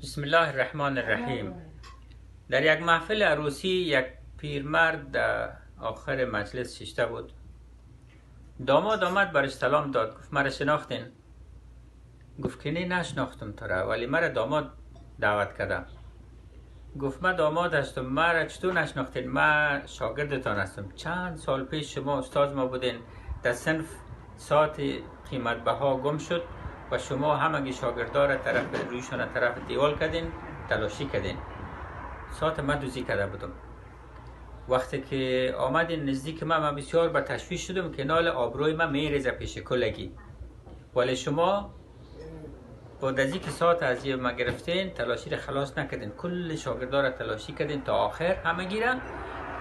بسم الله الرحمن الرحیم. در یک محفل عروسی یک پیرمرد در آخر مجلس ششته بود. داماد آمد، برش سلام داد. گفت: مرا شناختین؟ گفت که نه، نشناختم تو را، ولی مرا داماد دعوت کرده. گفت: من داماد هستم، مرا چطور نشناختین؟ من شاگردتان هستم. چند سال پیش شما استاد ما بودین. در صنف ساعت قیمت بها گم شد و شما همگی شاگردا را طرف رویشان طرف دیوال کردین، تلاشی کردین. ساعت من دزدی کرده بودم. وقتی که آمدین نزدیک من، من بسیار به تشویش شدم که نال آبروی من میریزه پیش کلگی، ولی شما بعد از اینکه ساعت از جیب ما گرفتین، تلاشی را خلاص نکردین، کل شاگردا را تلاشی کردین تا آخر همگی را.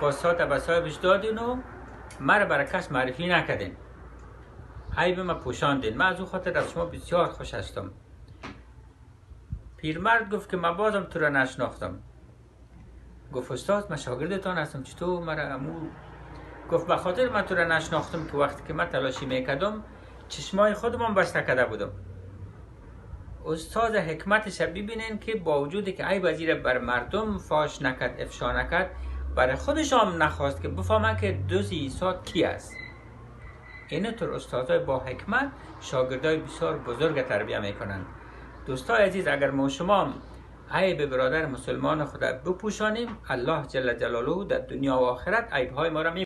با ساعت به صاحبش دادین و مرا برای کس معرفی نکردین، عیب ما پوشاندین. من از او خاطر از شما بسیار خوش هستم. پیرمرد گفت که من بازم تو را نشناختم. گفت: استاد، من شاگردتان هستم، چطور مرا امو؟ گفت: به خاطر من تو را نشناختم که وقتی که من تلاشی میکردم، چشمای خودمان بسته کرده بودم. استاد حکمتش ببینین که با وجودی که عیب ازی بر مردم فاش نکرد، افشا نکرد، برای خودش هم نخواست که بفهمه که دزد ساعت کی است. اینطور استادای با حکمت شاگردای بسیار بزرگ تربیه میکنند. دوستای عزیز، اگر ما شما عیب برادر مسلمان خود بپوشانیم، الله جل جلاله در دنیا و آخرت عیب های ما را می